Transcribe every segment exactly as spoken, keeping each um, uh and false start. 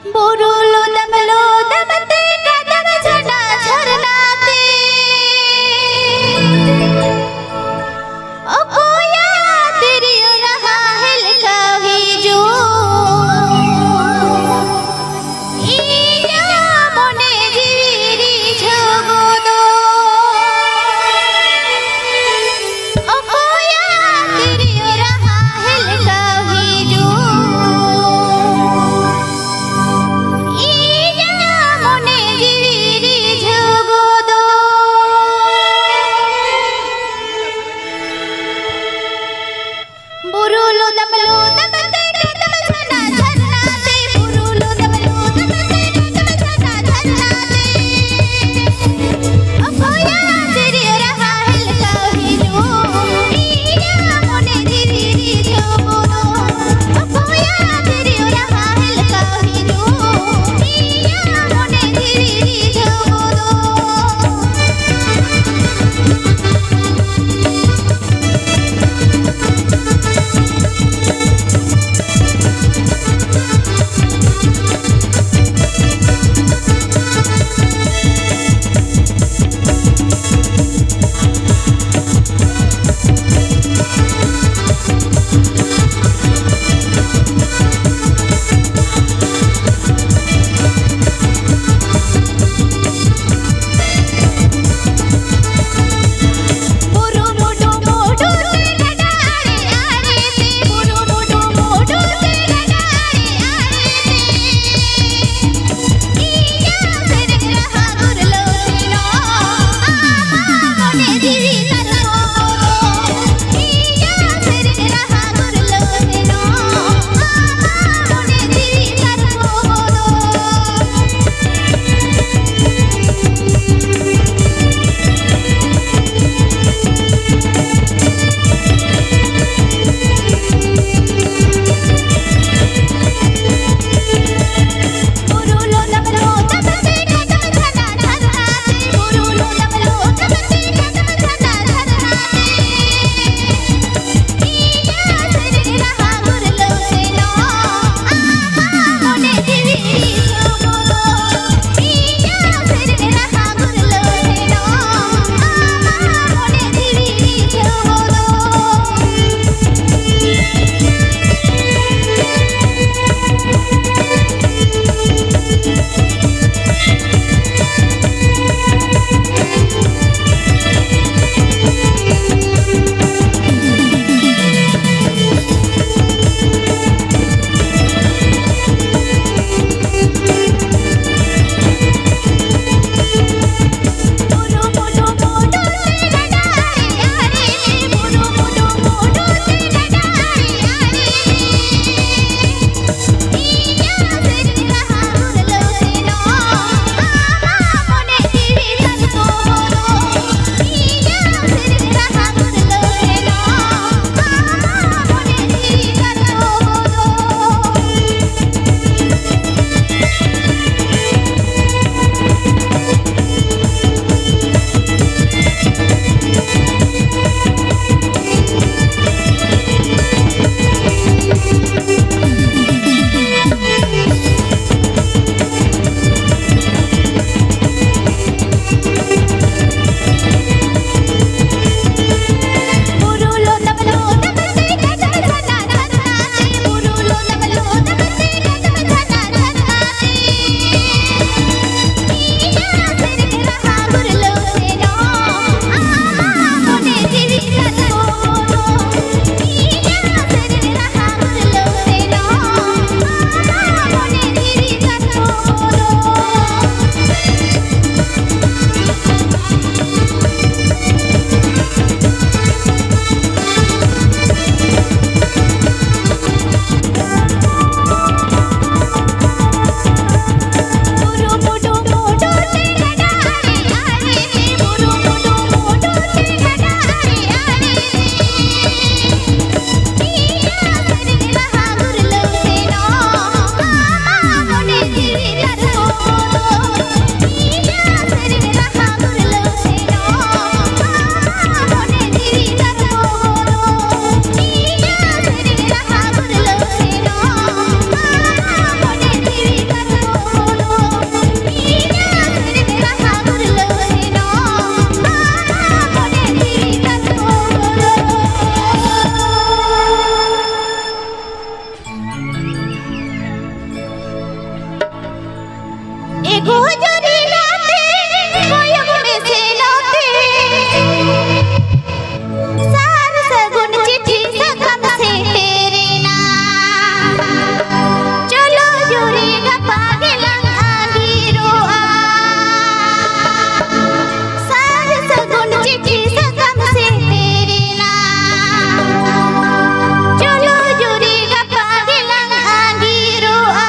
ᱵᱩᱨᱩ ᱞᱚᱫᱟᱢ ᱞᱚᱫᱟᱢ ᱛᱮ ᱠᱟᱫᱟᱢ ᱡᱷᱟᱨᱱᱟ ᱡᱷᱟᱨᱱᱟ ᱛᱮ᱾ ᱚᱠᱚᱭᱟᱜ ᱛᱤᱨᱭᱳ ᱨᱟᱦᱟ ᱦᱮᱞᱠᱟᱣ ᱦᱤᱡᱩᱜ? ᱤᱧᱟᱜ ᱢᱚᱱᱮ ᱡᱤᱣᱤ ᱨᱤᱡᱷᱟᱹᱣ ᱜᱚᱫᱚᱜ᱾ ᱚᱠᱚᱭᱟᱜ ᱛᱤᱨᱭᱳ ᱨᱟᱦᱟ ᱦᱮᱞᱠᱟᱣ ᱦᱤᱡᱩᱜ? ᱤᱧᱟᱜ ᱢᱚᱱᱮ ᱠᱚᱭᱚᱜ ᱢᱮᱥᱮ ᱱᱚᱛᱮ, ᱥᱟᱨ ᱥᱟᱹᱜᱩᱱ ᱪᱤᱴᱷᱤ ᱥᱟᱠᱟᱢ ᱥᱮᱴᱮᱨᱮᱱᱟ᱾ ᱪᱚᱞᱚ ᱡᱩᱨᱤ ᱜᱟᱯᱟ ᱜᱮᱞᱟᱝ ᱟᱸᱜᱤᱨᱚᱜᱼᱟ᱾ ᱥᱟᱨ ᱥᱟᱹᱜᱩᱱ ᱪᱤᱴᱷᱤ ᱥᱟᱠᱟᱢ ᱥᱮᱴᱮᱨᱮᱱᱟ᱾ ᱪᱚᱞᱚ ᱡᱩᱨᱤ ᱜᱟᱯᱟ ᱜᱮᱞᱟᱝ ᱟᱸᱜᱤᱨᱚᱜᱼᱟ᱾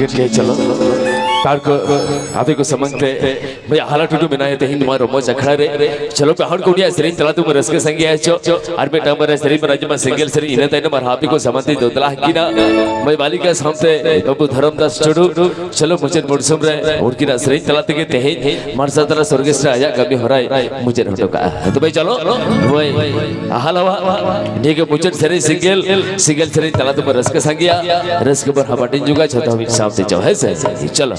ᱜᱮ ᱪᱚᱞᱚ᱾ ᱛᱟᱨ ᱠᱚ ᱟᱯᱮ ᱠᱚ ᱥᱟᱢᱟᱝ ᱛᱮ ᱵᱷᱟᱭ ᱟᱦᱞᱟ ᱴᱩᱰᱩ ᱢᱮᱱᱟᱭᱟ ᱛᱮᱦᱮᱧ ᱱᱚᱣᱟ ᱨᱚᱢᱚᱡᱽ ᱟᱠᱷᱲᱟ ᱨᱮ᱾ ᱪᱚᱞᱚ ᱯᱮ ᱦᱚᱲ ᱠᱚ ᱩᱱᱤᱭᱟᱜ ᱥᱮᱨᱮᱧ ᱛᱟᱞᱟ ᱛᱮᱵᱚᱱ ᱨᱟᱹᱥᱠᱟᱹ ᱥᱟᱸᱜᱮᱭᱟ ᱪᱚ᱾ ᱟᱨ ᱢᱤᱫᱴᱟᱝ ᱵᱟᱨᱭᱟ ᱥᱮᱨᱮᱧ ᱵᱚᱱ ᱟᱸᱡᱚᱢᱟ, ᱥᱤᱝᱜᱮᱞ ᱥᱮᱨᱮᱧ, ᱤᱱᱟᱹ ᱛᱟᱭᱱᱚᱢ ᱟᱨ ᱦᱟᱯᱮ ᱠᱚ ᱥᱟᱢᱟᱝ ᱛᱮ ᱫᱚᱫᱞᱟ ᱦᱟᱹᱠᱤᱱᱟ ᱢᱟᱹᱭ ᱵᱟᱞᱤᱠᱟ ᱥᱟᱶᱛᱮ ᱵᱟᱹᱵᱩ ᱫᱷᱚᱨᱚᱢ ᱫᱟᱥ ᱴᱩᱰᱩ᱾ ᱪᱚᱞᱚ ᱢᱩᱪᱟᱹᱫ ᱢᱩᱨᱥᱩᱢ ᱨᱮ ᱩᱱᱠᱤᱱᱟᱜ ᱥᱮᱨᱮᱧ ᱛᱟᱞᱟ ᱛᱮᱜᱮ ᱛᱮᱦᱮᱧ ᱢᱟᱨᱥᱟᱞ ᱛᱟᱞᱟ ᱥᱚᱨᱜᱮᱥ ᱨᱮ ᱟᱭᱟᱜ ᱠᱟᱹᱢᱤ ᱦᱚᱨᱟᱭ ᱢᱩᱪᱟᱹᱫ ᱦᱚᱴᱚ ᱠᱟᱜᱼᱟ᱾ ᱛᱚᱵᱮ ᱪᱚᱞᱚ ᱢᱟᱹᱭ ᱟᱦᱞᱟᱣᱟᱜ ᱱᱤᱭᱟᱹ ᱜᱮ ᱢᱩᱪᱟᱹᱫ ᱥᱮᱨᱮᱧ ᱥᱤᱝᱜᱮᱞ, ᱥᱤᱝᱜᱮᱞ ᱥᱮᱨᱮᱧ ᱛᱟᱞᱟ ᱛᱮᱵᱚᱱ ᱨᱟᱹᱥᱠᱟᱹ ᱥᱟᱸᱜᱮᱭᱟ, ᱨᱟᱹᱥᱠᱟᱹ ᱵᱚᱱ ᱦᱟᱯᱟᱴᱤᱧ ᱡᱚᱝᱟ ᱡᱷᱚᱛᱚ ᱢᱤᱫ ᱥᱟᱶᱛᱮ ᱪᱚ, ᱦᱮᱸ ᱥᱮ? ᱪᱚᱞᱚ᱾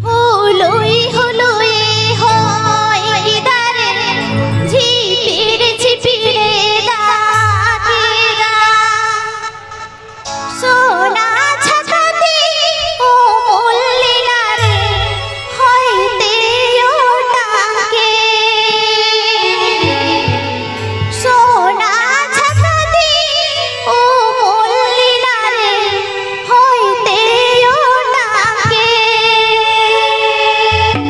ᱦᱩᱞᱩᱭ ᱦᱩᱞᱩᱭ ᱦᱚᱭ ᱠᱮᱫᱟ ᱨᱮ, ᱡᱷᱤᱯᱤᱨ ᱡᱷᱤᱯᱤᱨ ᱮ ᱫᱟᱜ ᱠᱮᱫᱟ᱾ ᱥᱳᱱᱟ ᱪᱷᱟᱛᱟ ᱛᱮ ᱩᱢᱩᱞ ᱞᱮᱱᱟ ᱨᱮ, ᱦᱚᱭ ᱛᱮ ᱚᱴᱟᱝ ᱠᱮᱫ᱾ ᱥᱳᱱᱟ ᱪᱷᱟᱛᱟ ᱛᱮ ᱩᱢᱩᱞ ᱞᱮᱱᱟ ᱨᱮ, ᱦᱚᱭ ᱛᱮ ᱚᱴᱟᱝ ᱠᱮᱫ᱾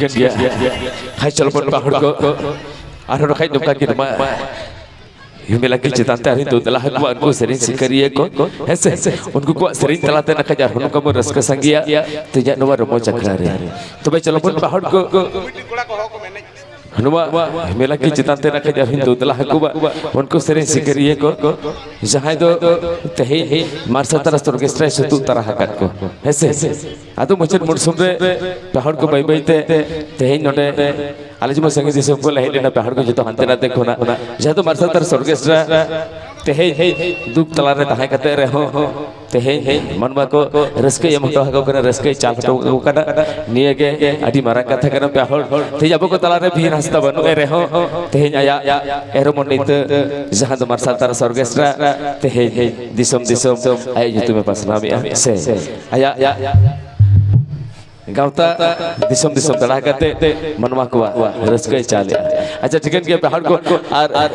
ᱜᱮᱭᱟ᱾ ᱦᱟᱭ, ᱪᱚᱞᱚ ᱵᱚᱱ ᱯᱟᱦᱚᱲ ᱠᱚ ᱟᱨᱦᱚᱸ ᱱᱚᱝᱠᱟ ᱱᱚᱝᱠᱟ ᱜᱮ ᱱᱚᱣᱟ ᱦᱤᱢᱮᱞᱟ ᱠᱤ ᱪᱮᱛᱟᱱ ᱛᱮ ᱟᱨᱦᱚᱸ ᱫᱩ ᱫᱮᱞᱟ ᱦᱟᱠᱚᱣᱟ ᱩᱱᱠᱩ ᱥᱮᱨᱮᱧ ᱥᱤᱠᱟᱹᱨᱤᱭᱟᱹ ᱠᱚ, ᱦᱮᱸ ᱥᱮ? ᱩᱱᱠᱩ ᱠᱚᱣᱟᱜ ᱥᱮᱨᱮᱧ ᱛᱟᱞᱟᱛᱮ ᱱᱟᱠᱷᱟᱡ ᱟᱨᱦᱚᱸ ᱱᱚᱝᱠᱟ ᱵᱚᱱ ᱨᱟᱹᱥᱠᱟᱹ ᱥᱟᱸᱜᱮᱭᱟ ᱛᱮᱦᱮᱧᱟᱜ ᱱᱚᱣᱟ ᱨᱚᱢᱚᱡᱽ ᱟᱠᱷᱲᱟ ᱨᱮ᱾ ᱛᱚᱵᱮ ᱪᱚᱞᱚ ᱵᱚᱱ ᱯᱟᱦᱚᱲ ᱠᱚ ᱱᱚᱣᱟ ᱦᱤᱢᱮᱞᱟ ᱠᱤ ᱪᱮᱛᱟᱱ ᱛᱮ ᱱᱟᱠᱷᱟᱡ ᱟᱨᱦᱚᱸ ᱫᱩ ᱫᱮᱞᱟ ᱦᱟᱠᱚᱣᱟ ᱩᱱᱠᱩ ᱥᱮᱨᱮᱧ ᱥᱤᱠᱟᱹᱨᱤᱭᱟᱹ ᱠᱚ, ᱡᱟᱦᱟᱸᱭ ᱫᱚ ᱛᱮᱦᱮᱧ ᱢᱟᱨᱥᱟᱞ ᱛᱟᱨᱟᱥ ᱚᱨᱠᱮᱥᱴᱨᱟᱭ ᱥᱩᱛᱩᱜ ᱛᱟᱨᱟ ᱟᱠᱟᱫ ᱠᱚ, ᱦᱮᱸ ᱥᱮ? ᱟᱫᱚ ᱢᱩᱪᱟᱹᱫ ᱢᱩᱨᱥᱩᱢ ᱨᱮ ᱯᱟᱦᱚᱲ ᱠᱚ ᱵᱟᱹᱭ ᱵᱟᱹᱭ ᱛᱮ ᱛᱮᱦᱮᱧ ᱱᱚᱰᱮ ᱟᱞᱮ ᱡᱮᱢᱚᱱ ᱥᱟᱺᱜᱤᱧ ᱫᱤᱥᱚᱢ ᱠᱷᱚᱱ ᱞᱮ ᱦᱮᱡ ᱞᱮᱱᱟ, ᱯᱟᱦᱚᱲ ᱠᱚ ᱡᱚᱛᱚ ᱦᱟᱱᱛᱮ ᱱᱟᱛᱮ ᱠᱷᱚᱱᱟᱜ, ᱡᱟᱦᱟᱸ ᱫᱚ ᱢᱟᱨᱥᱟᱞ ᱛᱟᱨᱟᱥ ᱚᱨᱠᱮᱥᱴᱨᱟ ᱛᱮᱦᱮᱧ ᱫᱩᱠ ᱛᱟᱞᱟᱨᱮ ᱛᱟᱦᱮᱸ ᱠᱟᱛᱮ ᱨᱮᱦᱚᱸ ᱛᱮᱦᱮᱧ ᱢᱟᱱᱣᱟ ᱠᱚ ᱨᱟᱹᱥᱠᱟᱹᱭ ᱮᱢ ᱦᱚᱴᱚ ᱟᱠᱚ ᱠᱟᱱᱟ, ᱨᱟᱹᱥᱠᱟᱹᱭ ᱪᱟᱞ ᱦᱚᱴᱚ ᱟᱠᱚ ᱠᱟᱱᱟ᱾ ᱱᱤᱭᱟᱹ ᱜᱮ ᱟᱹᱰᱤ ᱢᱟᱨᱟᱝ ᱠᱟᱛᱷᱟ ᱠᱟᱱᱟ᱾ ᱯᱟᱦᱚᱲ ᱛᱮᱦᱮᱧ ᱟᱵᱚ ᱠᱚ ᱛᱟᱞᱟᱨᱮ ᱵᱤᱨ ᱦᱟᱸᱥᱫᱟ ᱵᱟᱹᱱᱩᱜ ᱮ ᱨᱮᱦᱚᱸ ᱛᱮᱦᱮᱧ ᱟᱭᱟᱜ ᱮᱨᱚᱢᱚᱱ ᱱᱤᱛᱟᱹ ᱡᱟᱦᱟᱸ ᱫᱚ ᱢᱟᱨᱥᱟᱞ ᱛᱟᱨᱟᱥ ᱚᱨᱠᱮᱥᱴᱨᱟ ᱛᱮᱦᱮᱧ ᱫᱤᱥᱚᱢ ᱫᱤᱥᱚᱢ ᱟᱭᱟᱜ ᱧᱩᱛᱩᱢᱮ ᱯᱟᱥᱱᱟᱣᱮᱫᱼᱟ ᱥᱮ ᱟᱭᱟᱜ ᱜᱟᱶᱛᱟ ᱫᱤᱥᱚᱢ ᱫᱤᱥᱚᱢ ᱫᱟᱬᱟ ᱠᱟᱛᱮ ᱢᱟᱱᱣᱟ ᱠᱚᱣᱟᱜ ᱨᱟᱹᱥᱠᱟᱹᱭ ᱪᱟᱞᱮᱜᱼᱟ᱾ ᱟᱪᱪᱷᱟ, ᱴᱷᱤᱠᱟᱹᱱ ᱜᱮᱭᱟ, ᱯᱟᱦᱚᱲ ᱠᱚ ᱟᱨ, ᱟᱨ